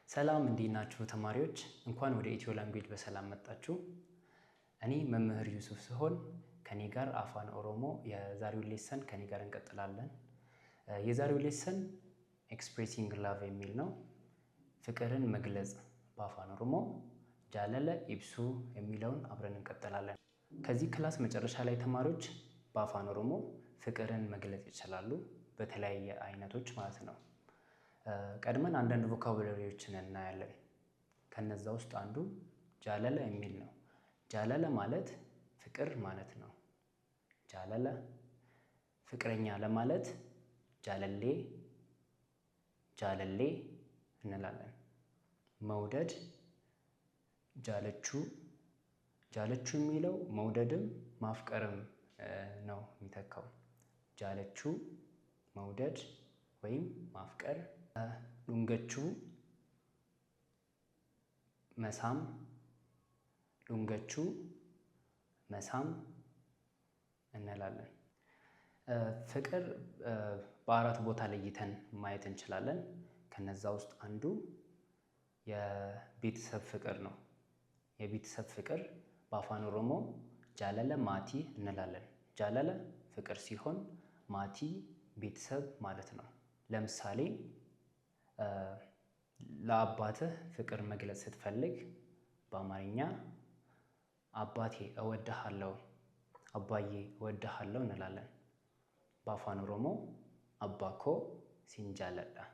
ሰላም፣ እንዴት ናችሁ ተማሪዎች? እንኳን ወደ ኢትዮ ላንጉዌጅ በሰላም መጣችሁ። እኔ መምህር ዩሱፍ ስሆን ከኔ ጋር አፋን ኦሮሞ የዛሬው lesson ከኔ ጋር እንቀጥላለን። የዛሬው lesson expressing love የሚል ነው። ፍቅርን መግለጽ በአፋን ኦሮሞ jaalala ibsuu የሚለውን አብረን እንቀጥላለን። ከዚህ class መጨረሻ ላይ ተማሪዎች በአፋን ኦሮሞ ፍቅርን መግለጽ ይችላሉ፣ በተለያየ አይነቶች ማለት ነው። ቀድመን አንዳንድ vocabulary ዎችን እናያለን። ከነዛ ውስጥ አንዱ jaalala የሚል ነው። Jaalala ማለት ፍቅር ማለት ነው። Jaalala ፍቅረኛ ለማለት jaalallee jaalallee እንላለን። መውደድ jaallachuu። Jaallachuu የሚለው መውደድም ማፍቀርም ነው የሚተካው። Jaallachuu መውደድ ወይም ማፍቀር። Dhungachuu መሳም፣ dhungachuu መሳም እንላለን። ፍቅር በአራት ቦታ ለይተን ማየት እንችላለን። ከነዛ ውስጥ አንዱ የቤተሰብ ፍቅር ነው። የቤተሰብ ፍቅር በአፋን ኦሮሞ jaalala maatii እንላለን። Jaalala ፍቅር ሲሆን maatii ቤተሰብ ማለት ነው። ለምሳሌ ለአባትህ ፍቅር መግለጽ ስትፈልግ በአማርኛ አባቴ እወድሃለሁ፣ አባዬ እወድሃለሁ እንላለን። በአፋን ኦሮሞ abbaa koo sin jaalladha፣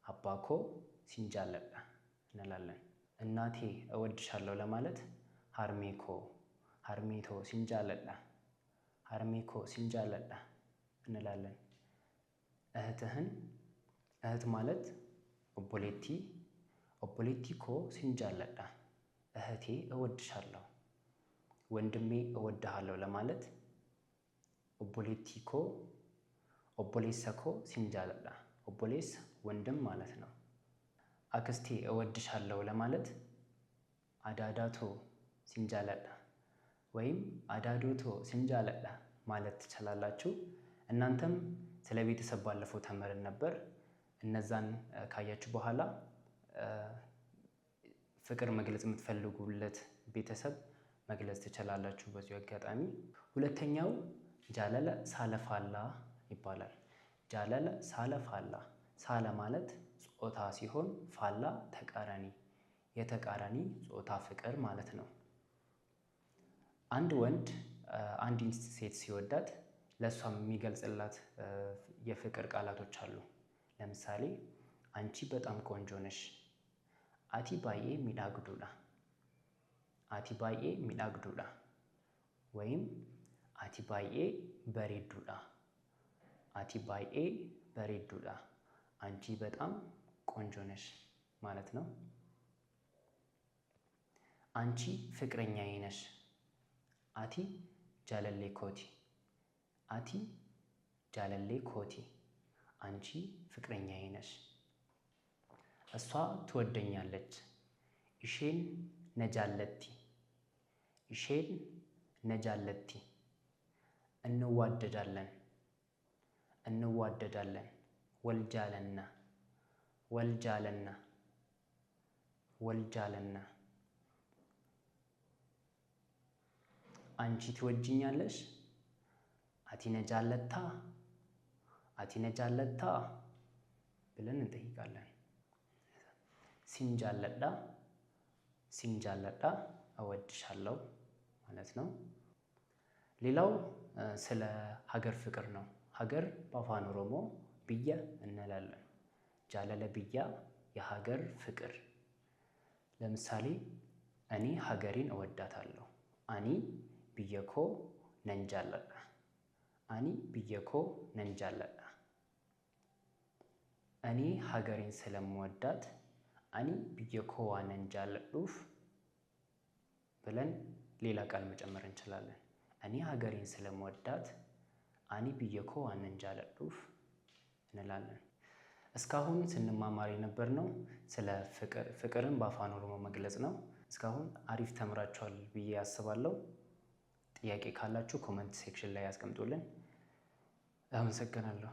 abbaa koo sin jaalladha እንላለን። እናቴ እወድሻለሁ ለማለት harmee koo፣ harmee too sin jaalladha፣ harmee koo sin jaalladha እንላለን። እህትህን፣ እህት ማለት obboleettii፣ obboleettii koo sin jaalladha፣ እህቴ እወድሻለሁ። ወንድሜ እወድሃለሁ ለማለት obboleettii koo፣ obboleessa koo sin jaalladha። Obboleessa ወንድም ማለት ነው። አክስቴ እወድሻለሁ ለማለት adaadaa too sin jaalladha ወይም adaadoo too sin jaalladha ማለት ትችላላችሁ። እናንተም ስለ ቤተሰብ ባለፈው ተምረን ነበር። እነዛን ካያችሁ በኋላ ፍቅር መግለጽ የምትፈልጉለት ቤተሰብ መግለጽ ትችላላችሁ። በዚሁ አጋጣሚ ሁለተኛው jaalala saala faallaa ይባላል። Jaalala saala faallaa፣ saala ማለት ጾታ ሲሆን faallaa ተቃራኒ፣ የተቃራኒ ጾታ ፍቅር ማለት ነው። አንድ ወንድ አንዲት ሴት ሲወዳት ለእሷም የሚገልጽላት የፍቅር ቃላቶች አሉ። ለምሳሌ አንቺ በጣም ቆንጆ ነሽ፣ ati baay'ee miidhagduudha፣ ati baay'ee miidhagduudha ወይም ati baay'ee bareedduudha፣ ati baay'ee bareedduudha፣ አንቺ በጣም ቆንጆ ነሽ ማለት ነው። አንቺ ፍቅረኛዬ ነሽ፣ ati jaalallee kooti፣ ati jaalallee kooti፣ አንቺ ፍቅረኛዬ ነሽ። እሷ ትወደኛለች፣ isheen na jaallatti፣ isheen na jaallatti። እንዋደዳለን፣ እንዋደዳለን፣ wal jaallanna፣ wal jaallanna፣ wal jaallanna። አንቺ ትወጂኛለሽ፣ ati na jaallattaa፣ ati na jaallattaa ብለን እንጠይቃለን። Sin jaalladha፣ sin jaalladha እወድሻለሁ ማለት ነው። ሌላው ስለ ሀገር ፍቅር ነው። ሀገር በአፋን ኦሮሞ biyya እንላለን። Jaalala biyyaa የሀገር ፍቅር። ለምሳሌ እኔ ሀገሬን እወዳታለሁ። Ani biyya koo nan jaalladha። Ani biyya koo nan jaalladha። እኔ ሀገሬን ስለምወዳት ani biyya koo waanan jaalladhuuf ብለን ሌላ ቃል መጨመር እንችላለን። እኔ ሀገሬን ስለምወዳት ani biyya koo waanan jaalladhuuf እንላለን። እስካሁን ስንማማር የነበርነው ስለ ፍቅርን በአፋን ኦሮሞ መግለጽ ነው። እስካሁን አሪፍ ተምራችኋል ብዬ አስባለሁ። ጥያቄ ካላችሁ comment section ላይ ያስቀምጡልን። አመሰግናለሁ።